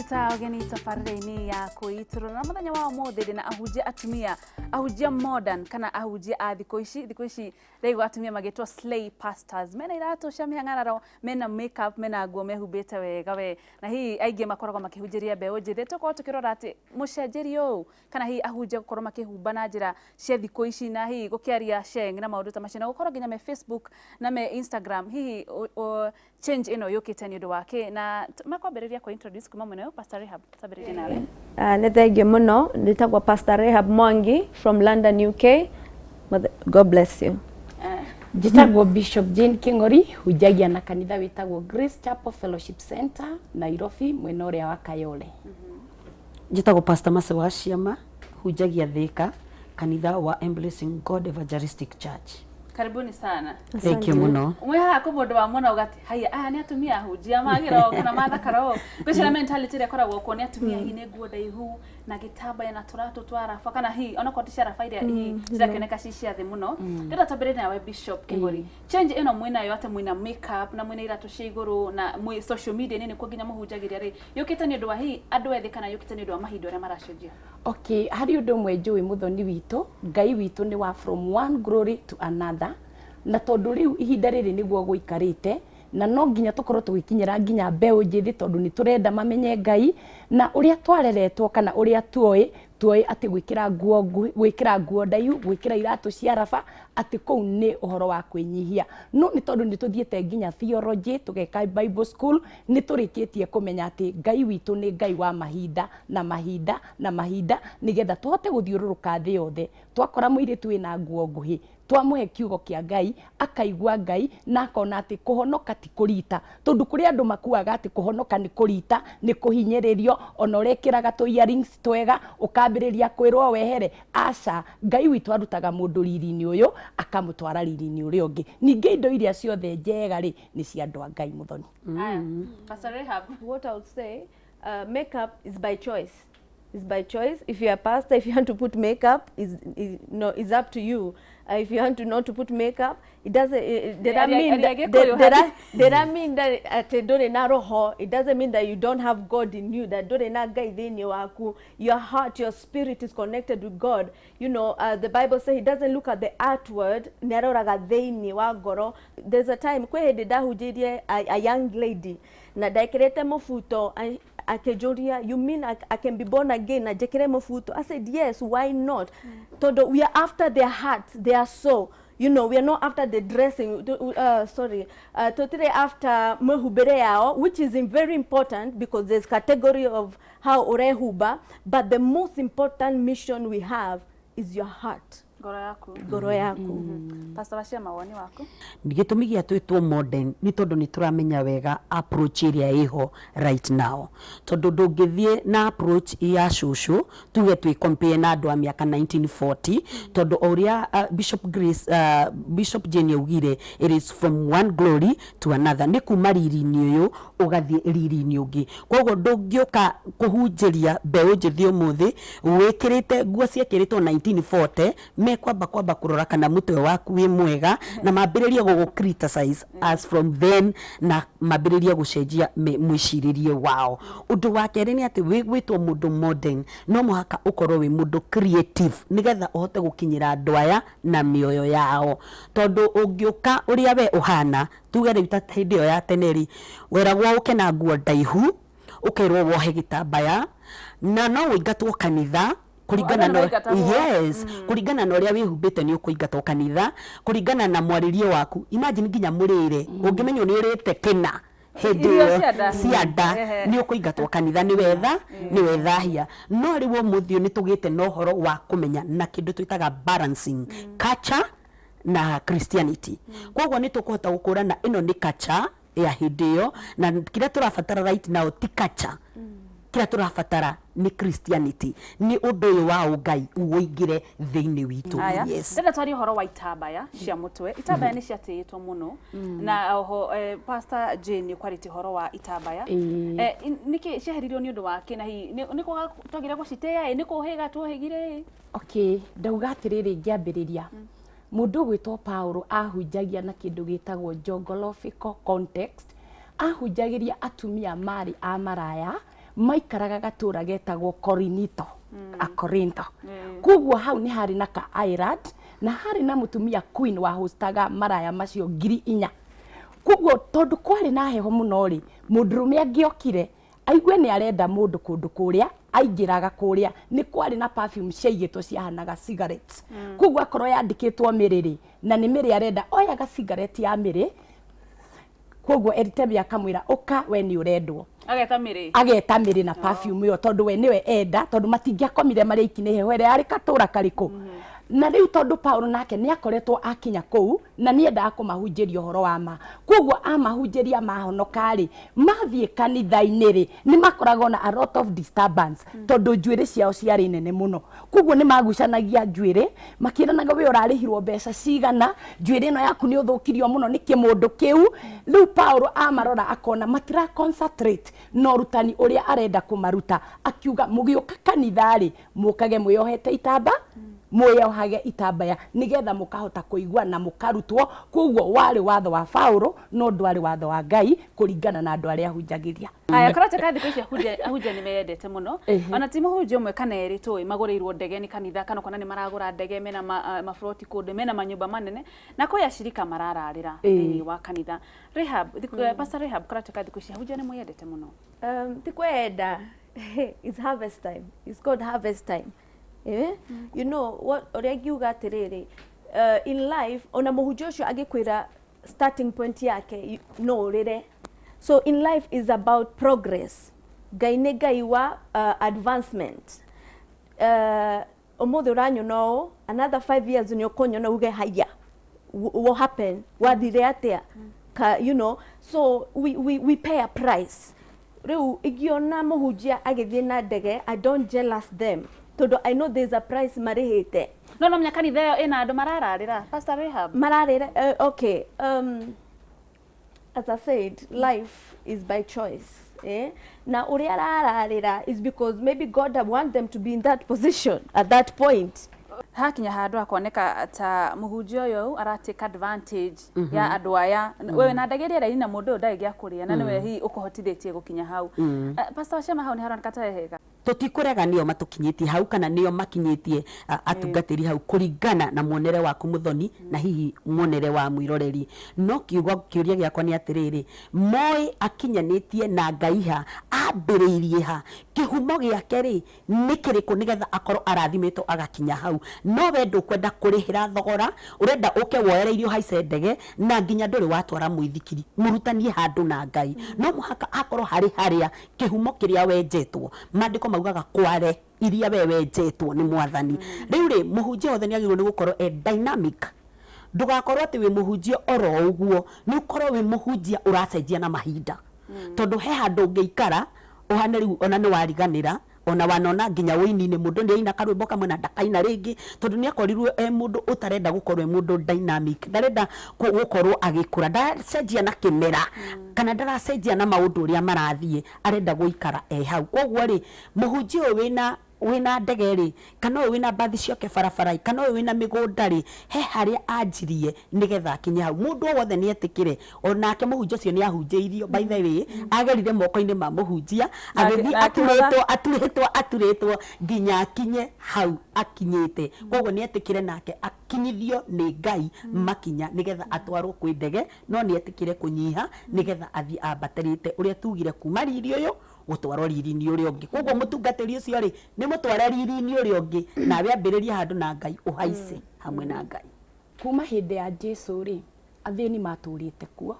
Ngũkũnyita ũgeni tabarĩra-inĩ ya kwĩitũrũra, na mũthenya wa ũmũthĩ ndĩna ahunjia atumia, ahunjia modern kana ahunjia a thikũ ici. Thikũ ici ndaigua atumia magĩtwo slay pastors, mena iratũ cia mĩhang'araro, mena makeup, mena nguo mehumbĩte wega we, na hihi aingĩ makoragwo makĩhunjĩria mbeũ njĩthĩ. Tũkorwo tũkĩrora atĩ mũcenjerie ũũ kana hihi ahunjia gũkorwo makĩhumba na njĩra cia thikũ ici, na hihi gũkĩaria sheng na maũndũ ta macio, na gũkorwo nginya me Facebook na me Instagram, hihi change ĩno yũkĩte nĩ ũndũ wa kĩ? Na makwambĩrĩria kwa introduce kuma mwena ũyũ. Pastor Rehab, twambĩrĩrie nawe. Nĩ thengiũ mũno. Njĩtagwo Pastor Rehab Mwangi from London, UK. God bless you. Njĩtagwo Bishop Jane King'ori, hunjagia na kanitha wĩtagwo Grace Chapel Fellowship Center, Nairobi, mwena ũrĩa wa Kayole. Njĩtagwo Pastor Mercy wa Ciama, hunjagia Thika, kanitha wa Embracing God Evangelistic Church. Karibuni sana. Thank you mũno. Mwĩ haha kũ mũndũ wa mwena ũgati haya, aya nĩ atumia ahunjia magĩra kana mathakara ũũ. Ngwĩciria mentality ĩrĩa ĩkoragwo kuo nĩ atumia hihi nĩ nguo ndaihu na gĩtambaya na tũratũ twa raba, kana hihi onakorwo ti cia raba iria hihi cirakĩoneka ci cia thĩ mũno. Ndĩrenda twambĩrĩrie nawe, Bishop Kĩgori. Change ĩno mwĩnayo atĩ mwĩna makeup na mwĩna iratũ cia igũrũ na mwĩ social media inĩ nĩkuo nginya mũhunjagĩria rĩ, yũkĩte nĩ ũndũ wa hihi andũ ethĩ kana yũkĩte nĩ ũndũ wa mahinda ũrĩa maracenjia? Okay, harĩ ũndũ ũmwe njũĩ, mũthoni witũ, Ngai witũ nĩ wa from one glory to another, na tondũ rĩu ihinda rĩrĩ nĩguo gũikarĩte, na no nginya tũkorwo tũgĩkinyĩra nginya mbeũ njĩthĩ, tondũ nĩ tũrenda mamenye Ngai na ũrĩa twareretwo kana ũrĩa tuoĩ. Tuoĩ atĩ gwĩkĩra nguo nguhĩ, gwĩkĩra nguo ndaihu, gwĩkĩra iratũ cia raba, atĩ kũu nĩ ũhoro wa kwĩnyihia. No nĩ tondũ nĩ tũthiĩte nginya theology, tũgeka Bible school, nĩ tũrĩkĩtie kũmenya atĩ Ngai witũ nĩ Ngai wa mahinda na mahinda na mahinda, nĩgetha tũhote gũthiũrũrũka thĩ yothe. Twakora mũirĩtu wĩna nguo nguhĩ, twamũhe kiugo kĩa Ngai, akaigua Ngai na akona atĩ kũhonoka ti kũrita, tondũ kũrĩ andũ makuaga atĩ kũhonoka nĩ kũrita, nĩ kũhinyĩrĩrio, ona ũrekĩraga tũ earrings twega ũkambĩrĩria kwĩrwo wehere. Aca, Ngai witũ arutaga mũndũ riri-inĩ ũyũ akamũtwara riri-inĩ ũrĩa ũngĩ. Ningĩ indo iria ciothe njega rĩ, nĩ cia andũ a Ngai, mũthoni. Aya, Pastor Rehab. What I would say, makeup is by choice. It's by choice. If you're a pastor, if you want to put makeup, is no, it's up to you. If you want to not to put makeup, it doesn't. It, that mean that, that mean that atĩ ndũrĩ na roho. It doesn't mean that you don't have God in you. That ndũrĩ na Ngai thĩinĩ waku. Your heart, your spirit is connected with God. The Bible says He doesn't look at the outward. Nĩaroraga thĩinĩ wa ngoro. There's a time kwĩ hĩndĩ ndahunjĩirie a young lady na ndekĩrĩte mũbuto, akĩnjũria, "You mean I can be born again na njĩkĩre mũbuto?" I said, "Yes, why not?" Tondũ we are after their hearts, their soul. We are not after the dressing, sorry, totally after mĩhumbĩre yao, which is very important because there's category of how ũrehumba, but the most important mission we have is your heart. Ngoro yaku. Ngoro yaku. Pastor Wacia, mawoni waku? Gĩtũmi gĩa twĩtwo modern nĩ tondũ nĩ tũramenya wega approach ĩrĩa ĩho right now, tondũ ndũngĩthiĩ na approach ya cũcũ, tuge twĩ compare na andũ a mĩaka 1940, tondũ o ũrĩa Bishop Grace, Bishop Jane augire, it is from one glory to another, nĩ kuma riri-inĩ ũyũ ũgathiĩ riri-inĩ ũngĩ. Koguo ndũngĩũka kũhunjĩria mbeũ njĩthĩ ũmũthĩ wĩkĩrĩte nguo ciekĩrĩtwo 1940. Mekwamba kwamba kũrora kana mũtwe waku wĩ mwega na mambĩrĩrie gũgũ criticize as from then, na mambĩrĩrie gũcenjia mwĩcirĩrie wao. Ũndũ wa kerĩ nĩ atĩ wĩ gwĩtwo mũndũ modern, no mũhaka ũkorwo wĩ mũndũ creative nĩgetha ũhote gũkinyĩra andũ aya na mĩoyo yao, tondũ ũngĩũka ũrĩa we ũhana, tuge rĩu ta hĩndĩ ĩyo ya tene rĩ, weragwo ũke na nguo ndaihu, ũkerwo wohe gĩtambaya na no ũingatwo kanitha kũringana Andũ na nĩmaingatagwo. Yes, kũringana na ũrĩa wĩhumbĩte nĩ ũkũingatwo kanitha, kũringana na mwarĩrie waku. Imagine nginya mũrĩre, ũngĩmenywo nĩ ũrĩte kĩna hĩndĩ Irio ĩyo cia nda. Cia nda. Nĩ ũkũingatwo kanitha, nĩ wetha nĩ wethahia. No rĩu ũmũthĩ ũyũ nĩ tũgĩte na ũhoro wa kũmenya na kĩndũ twĩtaga balancing culture na Christianity. Koguo nĩ tũkũhota gũkũrana ĩno nĩ culture ya hĩndĩ ĩyo, na kĩrĩa tũrabatara right now ti culture, kĩrĩa tũrabatara nĩ Christianity, nĩ ũndũ ũyũ wa ũngai ũingĩre thĩinĩ witũ. Aya. Yes. Ndĩrenda twarie ũhoro wa itambaya cia mũtwe. Itambaya nĩ ciatĩĩtwo mũno, na oho Pastor Jane nĩ ũkwarĩtie ũhoro wa itambaya. Nĩkĩ cieheririo, nĩ ũndũ wa kĩ, na hihi nĩ kwaga twagire gũcitĩa ĩ, nĩ kũhĩga tuohĩgire ĩ? Okay, ndauga atĩrĩrĩ, ngĩambĩrĩria, mũndũ ũgwĩtwo Paulo ahunjagia na kĩndũ gĩtagwo geographical context. Ahunjagĩria atumia marĩ a maraya. Maikaraga gatũra getagwo Korinito, a Korintho. Koguo hau nĩ harĩ na ka island na harĩ na mũtumia queen wa hostaga maraya macio 4,000. Koguo tondũ kwarĩ na heho mũno rĩ, mũndũrũme angĩokire aigue nĩ arenda mũndũ kũndũ kũrĩa, aingĩraga kũrĩa nĩ kwarĩ na perfume ciaigĩtwo ciahanaga cigarettes. Koguo akorwo yandĩkĩtwo mĩrĩ rĩ, na nĩ mĩrĩ arenda, oyaga cigarette ya mĩrĩ. Koguo Elitemi akamwĩra, ũka we nĩ ũrendwo. Ageta mĩrĩ. Ageta mĩrĩ na perfume ĩyo tondũ we nĩwe enda, tondũ matingĩakomire marĩ aiki nĩ heho ĩrĩa yarĩ katũra karĩkũ. Na rĩu tondũ Paulo nake nĩ akoretwo akinya kũu na nĩ endaga kũmahunjĩria ũhoro wa ma, koguo amahunjĩria mahonoka rĩ, mathiĩ kanitha-inĩ rĩ, nĩ makoragwo na a lot of disturbance tondũ njuĩrĩ ciao ciarĩ nene mũno. Koguo nĩ magucanagia njuĩrĩ makĩranaga, we ũrarĩhirwo mbeca cigana, njuĩrĩ ĩno yaku nĩ ũthũkirio mũno nĩ kĩmũndũ kĩu. Rĩu Paulo amarora akona matira concentrate na ũrutani ũrĩa arenda kũmaruta, akiuga mũgĩũka kanitha rĩ, mũkage mwĩyohete itamba, mwĩyohage itambaya nĩgetha mũkahota kũigua na mũkarutwo. Koguo warĩ watho wa Paulo no ndwarĩ watho wa Ngai kũringana na andũ arĩa ahunjagĩria. Aya, kũratuĩka thikũ ici ahunjia nĩ meyendete mũno. Ona ti mũhunjia ũmwe kana erĩ tũĩ magũrĩirwo ndege nĩ kanitha, kana ũkona nĩ maragũra ndege, mena maburoti kũndũ, mena manyũmba manene, na kwĩ acirika marararĩra thĩinĩ wa kanitha. Rahab, Pastor Rahab, kũratuĩka thikũ ici ahunjia nĩ mwĩyendete mũno. Ti kwenda, it's harvest time. It's called harvest time. Eh? You know what, ũrĩa ingiuga atĩrĩrĩ, in life ona mũhunjia ũcio angĩkwĩra starting point yake no ũrĩre. So in life is about progress. Ngai nĩ Ngai wa advancement. Ũmũthĩ ũranyona ũũ, another 5 years nĩ ũkũnyona uge haya, what happened, wathire atĩa? Ka, you know, so we pay a price. Rĩu ingĩona mũhunjia agĩthiĩ na ndege, I don't jealous them tondũ I know there's a price marĩhĩte. No menya kanitha ĩyo ĩna andũ marararĩra, Pastor Rahab. Mararĩra, okay, as I said, life is by choice. Eh? Na ũrĩa arararĩra is because maybe God want them to be in that position at that point. Hakinya handũ hakoneka ta mũhunjia ũyũ ara take advantage ya andũ aya. Wewe na ndege ĩrĩa ĩraina mũndũ ũyũ ndarĩ gĩa kũrĩa, na nĩwe hihi ũkũhotithĩtie gũkinya hau. Pastor Wacema, hau nĩ haroneka ta he hega. Tũtikũrega nĩo matũkinyĩtie hau kana nĩo makinyĩtie atungatĩri hau kũringana na muonere waku mũthoni na hihi muonere wa mwĩroreri, no kiugo kĩũria gĩakwa nĩ atĩrĩrĩ, moĩ akinyanĩtie na Ngai ha, ambĩrĩirie ha, kĩhumo gĩake rĩ nĩ kĩrĩkũ nĩgetha akorwo arathimĩtwo agakinya hau? No we ndũkwenda kũrĩhĩra thogora, ũrenda ũke woereirio haice ndege na nginya ndũrĩ watwara mũithikiri mũrutanie handũ na Ngai. No mũhaka akorwo harĩ harĩa kĩhumo kĩrĩa wenjetwo. Maandĩko maugaga kware iria we wenjetwo nĩ Mwathani. Rĩu rĩ, mũhunjia wothe nĩ agĩrĩirwo nĩ gũkorwo e dynamic. Ndũgakorwo atĩ wĩ mũhunjia oro ũguo, nĩ ũkorwo wĩ mũhunjia ũracenjia na mahinda, tondũ he handũ ũngĩikara ũhane rĩu ona nĩ wariganĩra, ona wanona nginya ũini-inĩ mũndũ nĩ aina karwĩmbo kamwe na ndakaina rĩngĩ, tondũ nĩ akorirwo e mũndũ ũtarenda gũkorwo e mũndũ dynamic, ndarenda gũkorwo agĩkũra, ndaracenjia na kĩmera kana ndaracenjia na maũndũ ũrĩa marathiĩ, arenda gũikara e hau. Koguo rĩ, mũhunjia ũyũ wĩna ndege rĩ, kana ũyũ wĩna mbathi ciake barabara ĩ, kana ũyũ wĩna mĩgũnda rĩ, he harĩa anjirie nĩgetha akinye hau. Mũndũ o wothe nĩ etĩkĩre, onake mũhunjia ũcio nĩ ahunjĩirio, by the way, agerire moko-inĩ ma mũhunjia, agĩthiĩ aturĩtwo aturĩtwo aturĩtwo nginya akinye hau akinyĩte. Koguo nĩ etĩkĩre nake akinyithio nĩ Ngai makinya nĩgetha atwarwo kwĩ ndege, no nĩ etĩkĩre kũnyiha nĩgetha athiĩ ambatĩrĩte ũrĩa tugire kuma riri ũyũ gũtwarwo riri-inĩ ũrĩa ũngĩ. Koguo mũtungatĩri ũcio rĩ, nĩ mũtware riri-inĩ ũrĩa ũngĩ, nawe ambĩrĩrie handũ na Ngai ũhaice hamwe na Ngai. Kuma hĩndĩ ya Jesu rĩ, athĩni matũrĩte kuo,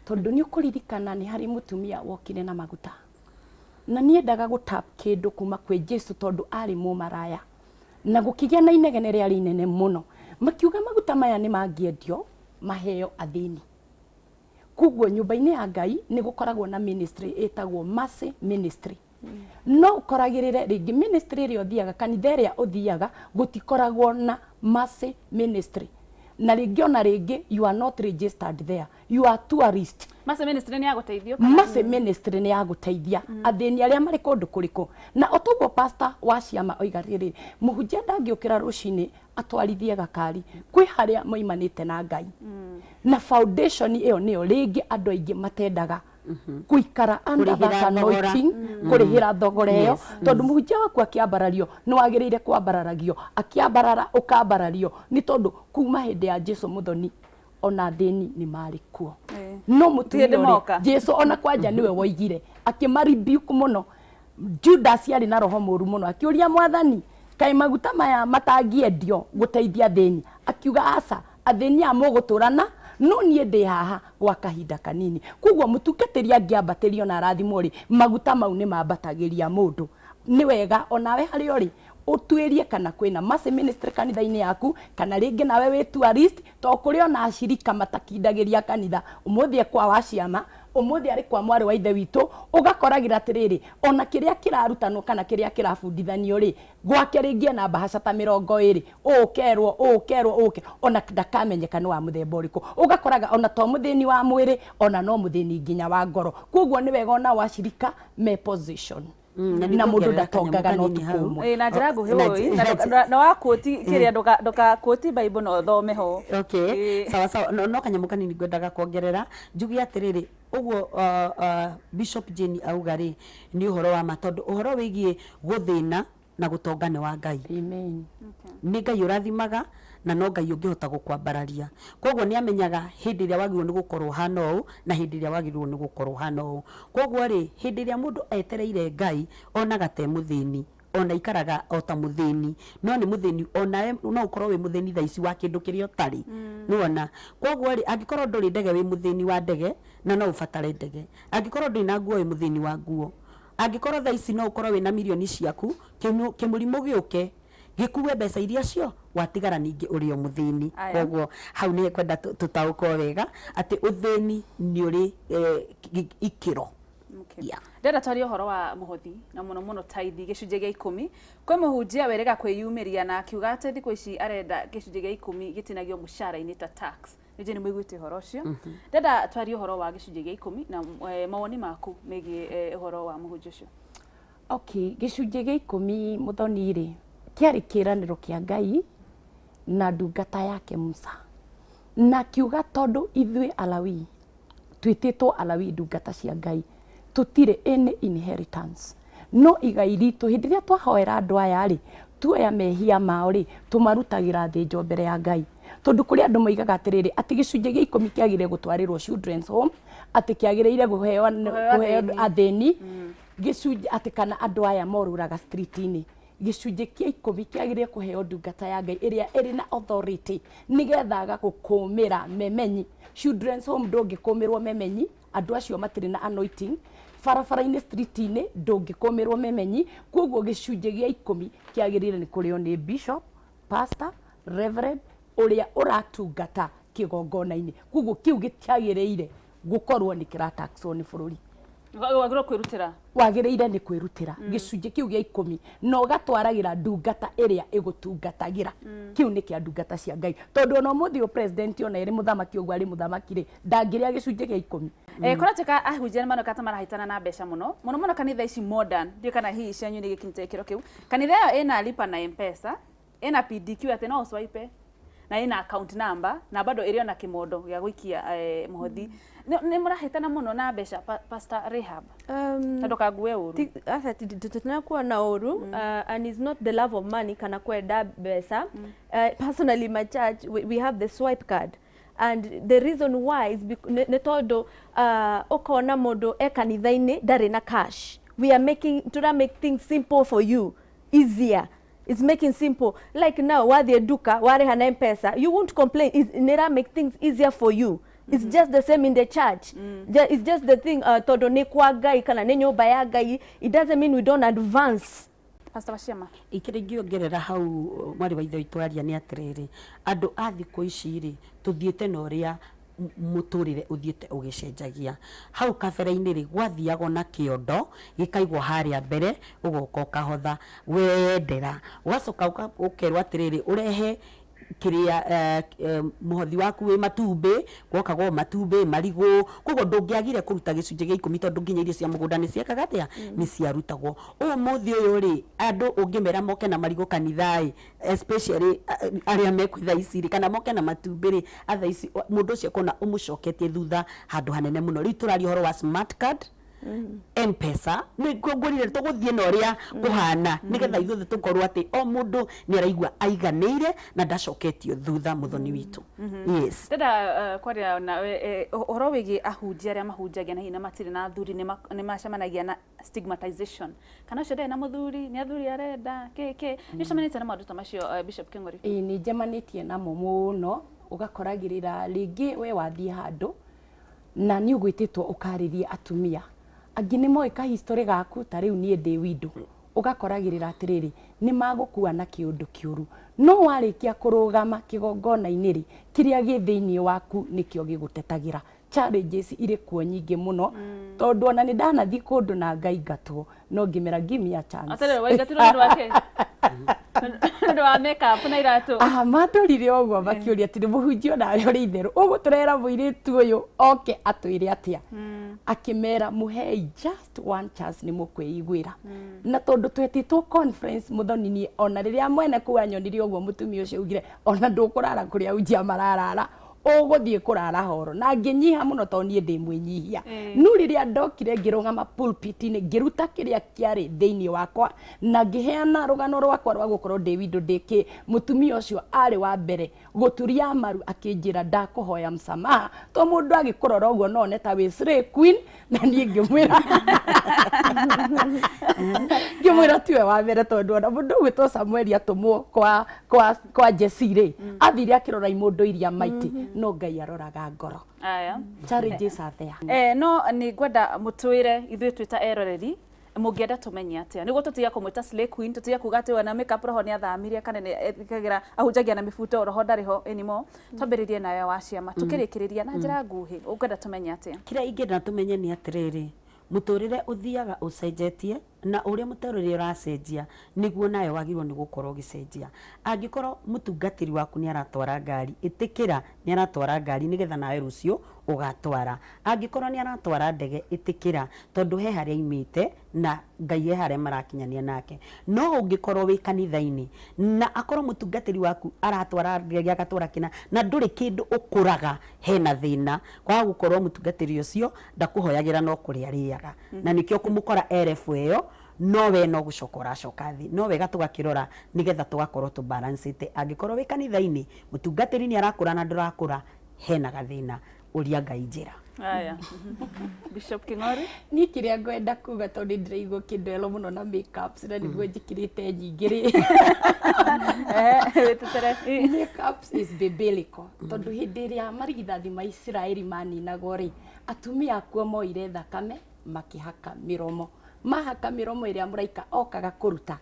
tondũ nĩ ũkũririkana nĩ harĩ mũtumia wokire na maguta na nĩendaga gũtap kĩndũ kuma kwĩ Jesu tondũ arĩ mũmaraya, na gũkĩgĩa na inegene rĩarĩ inene mũno, makiuga maguta maya nĩ mangĩendio maheo athĩni. Koguo nyũmba-inĩ ya Ngai nĩ gũkoragwo na ministry ĩtagwo Mercy Ministry. No ũkoragĩrĩre rĩngĩ ministry ĩrĩa ũthiaga, kanitha ĩrĩa ũthiaga, gũtikoragwo na Mercy Ministry, na rĩngĩ ona rĩngĩ you are not registered there, you are tourist. Mercy Ministry nĩ ya gũteithio? Mercy Ministry nĩ ya gũteithia athĩni arĩa marĩ kũndũ kũrĩkũ. Na o toguo pastor wa ciama oiga rĩrĩ, mũhunjia ndangĩũkĩra rũcinĩ atwarithie gakari, kwĩ harĩa moimanĩte na Ngai, na foundation ĩyo nĩyo rĩngĩ andũ aingĩ matendaga. Gũikara under Kũrĩhĩra that thogora. anointing, kũrĩhĩra thogora ĩyo, tondũ mũhunjia waku akĩambarario nĩ wagĩrĩire kwambararagio, akĩambarara ũkambarario, nĩ tondũ kuma hĩndĩ ya Jesu, mũthoni, ona athĩni nĩ marĩ kuo. No mũtumia Ti hĩndĩ ũrĩa moka. Jesu ona kwanja nĩwe woigire akĩmaribuke mũno. Judas arĩ na roho mũru mũno, akĩũria Mwathani, kaĩ maguta maya matangĩendio gũteithia athĩni? Akiuga, aca, athĩni aya mũgũtũrana no niĩ ndĩ haha gwa kahinda kanini. Koguo mũtungatĩri angĩambatĩrio na arathimwo rĩ, maguta mau nĩ mambatagĩria mũndũ. Nĩ wega onawe harĩa ũrĩ ũtuĩrie kana kwĩna mercy ministry kanitha-inĩ yaku, kana rĩngĩ nawe wĩ tourist, to kũrĩ ona acirika matakindagĩria kanitha. Ũmũthĩ ekwa wa ciama, ũmũthĩ arĩ kwa mwarĩ wa ithe witũ, ũgakoragĩra atĩrĩrĩ, ona kĩrĩa kĩrarutanwo kana kĩrĩa kĩrabundithanio rĩ, gwake rĩngĩ ena mbahaca ta 20, ũũ ũkerwo, ũũ ũkerwo, ũũ ũkerwo, ona ndakamenyeka nĩ wa mũthemba ũrĩkũ. Ũgakoraga ona to mũthĩni wa mwĩrĩ, ona no mũthĩni nginya wa ngoro. Koguo nĩ wega ona wacirika me position. Na na mũndũ nĩnguongerera ndatongaga kanyamũ no kanini ũtukũ hau. ũmwe. Ĩĩ, na njĩra nguhĩ Na ũĩ, na na waquote kĩrĩa, ndũkaquote Bible na ũthome ho. Okay. Ĩĩ. Sawa sawa. No kanyamũ kanini ngwendaga kuongerera, njuge atĩrĩrĩ, ũguo Bishop Jane auga rĩ, nĩ ũhoro wa ma, tondũ ũhoro wĩgiĩ gũthĩna na gũtonga nĩ wa Ngai. Amen. Nĩ Ngai ũrathimaga na no Ngai ũngĩhota gũkwambararia. Koguo nĩ amenyaga hĩndĩ ĩrĩa wagĩrĩirwo nĩ gũkorwo hana ũũ na hĩndĩ ĩrĩa wagĩrĩirwo nĩ gũkorwo hana ũũ. Koguo rĩ, hĩndĩ ĩrĩa mũndũ etereire Ngai, onaga te mũthĩni, ona ikaraga o ta mũthĩni, no nĩ mũthĩni onawe no ũkorwo wĩ mũthĩni thaa ici wa kĩndũ kĩrĩa ũtarĩ. Nĩwona? Koguo rĩ, angĩkorwo ndũrĩ ndege, wĩ mũthĩni wa ndege na no ũbatare ndege. Angĩkorwo ndũrĩ na nguo, wĩ mũthĩni wa nguo. Angĩkorwo thaa ici no ũkorwo wĩna mirioni ciaku, kĩmũrimũ gĩũke gĩkuue mbeca iria cio watigara, ningĩ ũrĩ o mũthĩni. Aya. Koguo hau nĩ kwenda tũtaũkwo wega atĩ ũthĩni nĩ ũrĩ ikĩro. Okay. Yeah. Ndĩrenda twarie ũhoro wa mũhothi na mũno mũno tithe, gĩcunjĩ gĩa 10. Kwĩ mũhunjia werĩga kwĩyumĩria na akiuga atĩ thikũ ici arenda gĩcunjĩ gĩa 10 gĩtinagio mũcara-inĩ ta tax. Nĩnjũĩ nĩ mũiguĩte ũhoro ũcio. Ndĩrenda twarie ũhoro wa gĩcunjĩ gĩa 10 na mawoni maku megiĩ ũhoro wa mũhunjia ũcio. Okay, gĩcunjĩ gĩa 10, mũthoni rĩ, kĩarĩ kĩĩranĩro kĩa Ngai na ndungata yake Musa, na akiuga tondũ ithuĩ Alawii twĩtĩtwo Alawii, ndungata cia Ngai, tũtirĩ any inheritance, no igai ritũ hĩndĩ ĩrĩa twahoera andũ aya rĩ, tuoya mehia mao rĩ, tũmarutagĩra thĩnjo mbere ya Ngai. Tondũ kũrĩ andũ moigaga atĩrĩrĩ, atĩ gĩcunjĩ gĩa 10 kĩagĩrĩire gũtwarĩrwo children's home, atĩ kĩagĩrĩire kũheo Kũheo kũheo athĩni. Athĩni gĩcunjĩ, atĩ kana andũ aya morũraga street-inĩ. Gĩcunjĩ kĩa 10 kĩagĩrĩire kũheo ndungata ya Ngai ĩrĩa ĩrĩ na authority, nĩgetha gagũkũmĩra memenyi. Children's home ndũngĩkũmĩrwo memenyi, andũ acio matirĩ na anointing. Barabara-inĩ, street-inĩ, ndũngĩkũmĩrwo memenyi. Koguo gĩcunjĩ gĩa 10 kĩagĩrĩire nĩ kũrĩo nĩ bishop, pastor, reverend ũrĩa ũratungata kĩgongona-inĩ. Koguo kĩu gĩtiagĩrĩire gũkorwo nĩ kĩrataxwo nĩ bũrũri. Wagĩrĩirwo kwĩrutĩra. Wagĩrĩire nĩ kwĩrutĩra gĩcunjĩ kĩu gĩa 10 na ũgatwaragĩra ndungata ĩrĩa ĩgũtungatagĩra. Kĩu nĩ kĩa ndungata cia Ngai, tondũ ona ũmũthĩ ũyũ president, ona ĩrĩ mũthamaki ũguo arĩ mũthamaki rĩ, ndangĩrĩa gĩcunjĩ gĩa 10. Kũratuĩka ahunjia nĩ maroneka ta marahĩtana na mbeca mũno mũno mũno kanitha ici modern. Ndiũĩ kana hihi cianyu nĩ gĩkinyĩte gĩkĩro kĩu. Kanitha ĩyo ĩna lipa na Mpesa, ĩna PDQ atĩ no ũswipe, na ĩna account number, na bado ĩrĩ ona kĩmondo gĩa gũikia mũhothi. Nĩ mũrahĩtana mũno na mbeca, Pastor Rahab? Na ndũkangue ũru. Aca, tũtinakuwa na ũru, and it's not the love of money kana kwenda mbeca. Personally, my church, we have the swipe card, and the reason why is nĩ tondũ ũkona mũndũ e kanitha-inĩ ndarĩ na cash. We are making, tũra make things simple for you, easier. It's making simple. Like now, wathiĩ nduka warĩha na Mpesa, you won't complain. Nĩra make things easier for you. It's just the same in the church. It's just the thing, tondũ nĩ kwa Ngai kana nĩ nyũmba ya Ngai, it doesn't mean we don't advance. Pastor Waciama. Ikĩrĩ ingĩongerera hau mwarĩ wa ithe witũ aria nĩ atĩrĩrĩ, andũ a thikũ ici rĩ, tũthiĩte na ũrĩa mũtũrĩre ũthiĩte ũgĩcenjagia. Hau kabere-inĩ rĩ, gwathiagwo na kĩondo gĩkaigwo harĩa mbere, ũgoka ũkahotha weyendera, ũgacoka ũkerwo atĩrĩrĩ, ũrehe Kĩrĩa mũhothi waku wĩ matumbĩ, gwokagwo matumbĩ, marigũ, koguo ndũngĩagire kũruta gĩcunjĩ gĩa ikũmi tondũ nginya irio cia mũgũnda nĩ ciekaga atĩa? Nĩ ciarutagwo. Ũmũthĩ ũyũ rĩ, andũ ũngĩmera moke na marigũ kanitha ĩ, especially arĩa mekuo thaa ici rĩ, kana moke na matumbĩ rĩ, a thaa ici mũndũ ũcio akona ũmũcoketie thutha handũ hanene mũno. Rĩu tũraria ũhoro wa smart card, Mpesa, nĩguo ngwĩrire tũgũthiĩ na ũrĩa kũhana nĩgetha ithuothe tũkorwo atĩ o mũndũ nĩ araigua aiganĩire na ndacoketio thutha, mũthoni witũ. Yes. Ndĩrenda kwaria nawe ũhoro wĩgiĩ ahunjia arĩa mahunjagia na hihi na matirĩ na athuri, nĩ macemanagia na stigmatization, kana ũcio ndarĩ na mũthuri, nĩ athuri arenda kĩ kĩ. Nĩ ũcemanĩtie na maũndũ ta macio, Bishop Kĩng'ori? Ĩĩ, nĩ njemanĩtie namo mũno. Ũgakoragĩrĩra rĩngĩ we wathiĩ handũ na nĩ ũgwĩtĩtwo ũkarĩrie atumia angĩ, nĩ moĩ ka history gaku, ta rĩu niĩ ndĩ window, ũgakoragĩrĩra atĩrĩrĩ, nĩ magũkua na kĩũndũ kĩũru. No warĩkia kũrũgama kĩgongona-inĩ rĩ, kĩrĩa gĩ thĩinĩ waku nĩkĩo gĩgũtetagĩra. Challenges irĩ kuo nyingĩ mũno, tondũ ona nĩ ndanathiĩ kũndũ na ngaingatwo, no ngĩmera, "Give me a chance." Atĩrĩrĩ, waingatirwo nĩ ũndũ wa kĩ? Nĩ ũndũ wa makeup na iratũ? Aha, mandorire ũguo makĩũria atĩrĩ, "Mũhunjia, onawe ũrĩ itherũ, ũgũtũrehera mũirĩtu ũyũ oke atwĩre atĩa?" Akĩmera, "Mũhei just one chance, nĩ mũkwĩiguĩra." Na tondũ twetĩtwo conference, mũthoni, niĩ ona rĩrĩa mwene kũu anyonirie ũguo, mũtumia ũcio augire, "Ona ndũkũrara kũrĩa ahunjia mararara, ũgũthiĩ kũrara horo." Na ngĩnyiha mũno tondũ niĩ ndĩ mwĩnyihia. No rĩrĩa ndokire ngĩrũgama pulpit-inĩ, ngĩruta kĩrĩa kĩarĩ thĩinĩ wakwa na ngĩheana rũgano rwakwa rwa gũkorwo ndĩ window, ndĩ kĩ, mũtumia ũcio arĩ wa mbere gũturia maru akĩnjĩra, "Ndakũhoya msamaha, to mũndũ agĩkũrora ũguo no one ta wĩ slay queen." Na niĩ ngĩmwĩra tiwe wa mbere, tondũ ona mũndũ ũgwĩtwo Samueli atũmwo kwa Jesse rĩ, athire akĩrora imũndũ iria maitĩ, no Ngai aroraga ngoro. Aya. Challenges are there. No nĩ ngwenda mũtwĩre ithuĩ twĩ ta eroreri, mũngĩenda tũmenye atĩa nĩguo tũtige kũmwĩta slay queen, tũtige kuga atĩ we na makeup, roho nĩ athamire, kana nĩ ekagĩra, ahunjagia na mĩbuto, roho ndarĩ ho anymore. Twambĩrĩrie nawe wa ciama, tũkĩrĩkĩrĩria na njĩra nguhĩ, ũngĩenda tũmenye atĩa? Kĩrĩa ingĩenda tũmenye nĩ atĩrĩrĩ, mũtũrĩre ũthiaga ũcenjetie, na ũrĩa mũtũrĩre ũracenjia nĩguo nawe wagĩrĩirwo nĩ gũkorwo ũgĩcenjia. Angĩkorwo mũtungatĩri waku nĩ aratwara ngari, ĩtĩkĩra nĩ aratwara ngari nĩgetha nawe rũciũ ũgatwara. Angĩkorwo nĩ aratwara ndege, ĩtĩkĩra, tondũ he harĩa aimĩte na Ngai he harĩa marakinyania nake. No ũngĩkorwo wĩ kanitha-inĩ na akorwo mũtungatĩri waku aratwara ndege, agatwara kĩna, na ndũrĩ kĩndũ ũkũraga, hena thĩna. Kwaga gũkorwo mũtungatĩri ũcio ndakũhoyagĩra no kũrĩa arĩaga, na nĩkĩo kũmũkora e level ĩyo, no we no gũcoka ũracoka thĩ. No wega tũgakĩrora nĩgetha tũgakorwo tũ balance ĩte. Angĩkorwo wĩ kanitha-inĩ, mũtungatĩri nĩ arakũra na ndũrakũra, hena gathĩna, ũria Ngai njĩra. Aya, Bishop King'ori. Niĩ kĩrĩa ngwenda kuga, tondũ nĩ ndĩraigua kĩndwelo mũno na makeups, na nĩguo njĩkĩrĩte nyingĩ rĩ. Wĩtetere. Makeups is biblical, tondũ hĩndĩ ĩrĩa marigithathi ma Isiraeli maninagwo rĩ, atumia akuo moire thakame makĩhaka mĩromo. Mahaka mĩromo, ĩrĩa mũraika okaga kũruta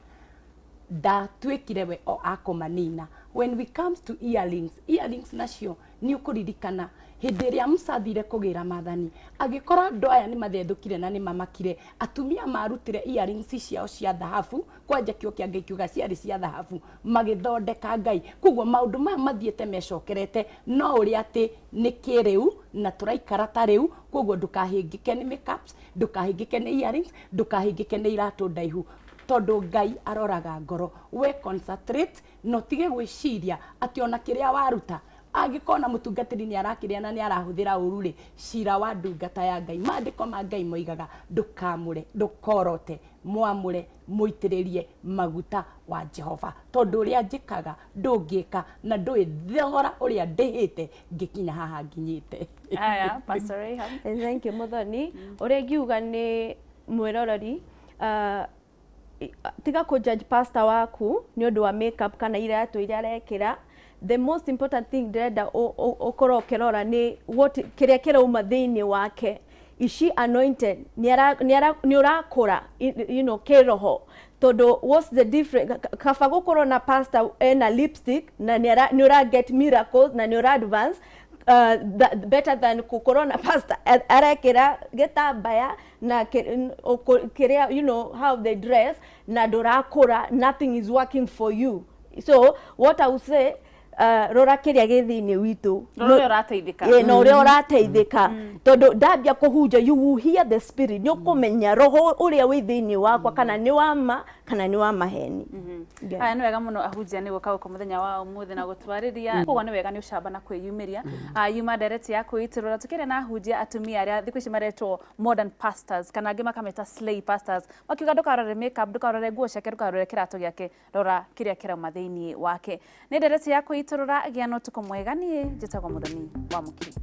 ndatuĩkire we o akũmanina. When we comes to earrings, earrings nacio nĩ ũkũririkana hĩndĩ ĩrĩa Musa athire kũgĩra maathani, agĩkora andũ aya nĩ mathethũkire na nĩ mamakire. Atumia marutire earrings ciao cia thahabu, kwanja kĩo kĩa Ngai kiuga ciarĩ cia thahabu, magĩthondeka Ngai. Koguo maũndũ maya mathiĩte mecokerete, no ũrĩa atĩ nĩ kĩrĩu na tũraikara ta rĩu. Koguo ndũkahĩngĩke nĩ makeups, ndũkahĩngĩke nĩ earrings, ndũkahĩngĩke nĩ iratũ ndaihu, tondũ Ngai aroraga ngoro. We concentrate na ũtige gwĩciria atĩ ona kĩrĩa waruta angĩkorwo mũtungatĩri nĩ arakĩrĩa na nĩ arahũthĩra ũru rĩ, cira wa ndungata ya Ngai, maandĩko ma Ngai moigaga, "Ndũkamũre, ndũkorote mwamũre mũitĩrĩrie maguta wa Jehova," tondũ ũrĩa njĩkaga ndũngĩka, na ndũĩ thogora ũrĩa ndĩhĩte ngĩkinya haha nginyĩte. Aya, Pastor Rahab. Thank you, Muthoni. Ũrĩa ingiuga nĩ mwĩroreri, tiga kũ judge pastor waku nĩ ũndũ wa makeup kana iratũ iria arekĩra. The most important thing ndĩrenda ũkorwo ũkĩrora nĩ what kĩrĩa kĩrauma thĩinĩ wake. Is she anointed? Nĩ ũrakũra kĩroho? Tondũ what's the difference? Kaba gũkorwo na pastor ena lipstick na nĩ ũra get miracles na nĩ ũra advance better than gũkorwo na pastor arekĩra gĩtambaya na kĩrĩa, how they dress, na ndũrakũra, nothing is working for you. So what I would say, Rora kĩrĩa gĩ thĩinĩ witũ. Rora ũrĩa ũrateithĩka. Ĩĩ, na ũrĩa ũrateithĩka, tondũ ndambia kũhunja, you will hear the spirit, nĩ ũkũmenya roho ũrĩa wĩ thĩinĩ wakwa kana nĩ wa ma kana nĩ wa maheni. Yeah. Aya, nĩ wega mũno ahunjia nĩ gũka gũkũ mũthenya wa ũmũthĩ na gũtwarĩria. Koguo nĩ wega nĩ ũcamba na kwĩyumĩria. Yuma ndereti ya kwĩitũrũra tũkĩaria na ahunjia atumia arĩa thikũ ici maretwo modern pastors, kana angĩ makameta slay pastors, makiuga ndũkarore makeup, ndũkarore nguo ciake, ndũkarore kĩratũ gĩake, rora kĩrĩa kĩrauma thĩinĩ wake. Nĩ ndereti ya kwĩitũrũra. Gĩa na ũtukũ mwega. Niĩ njĩtagwo Mũthoni wa Mũkiri.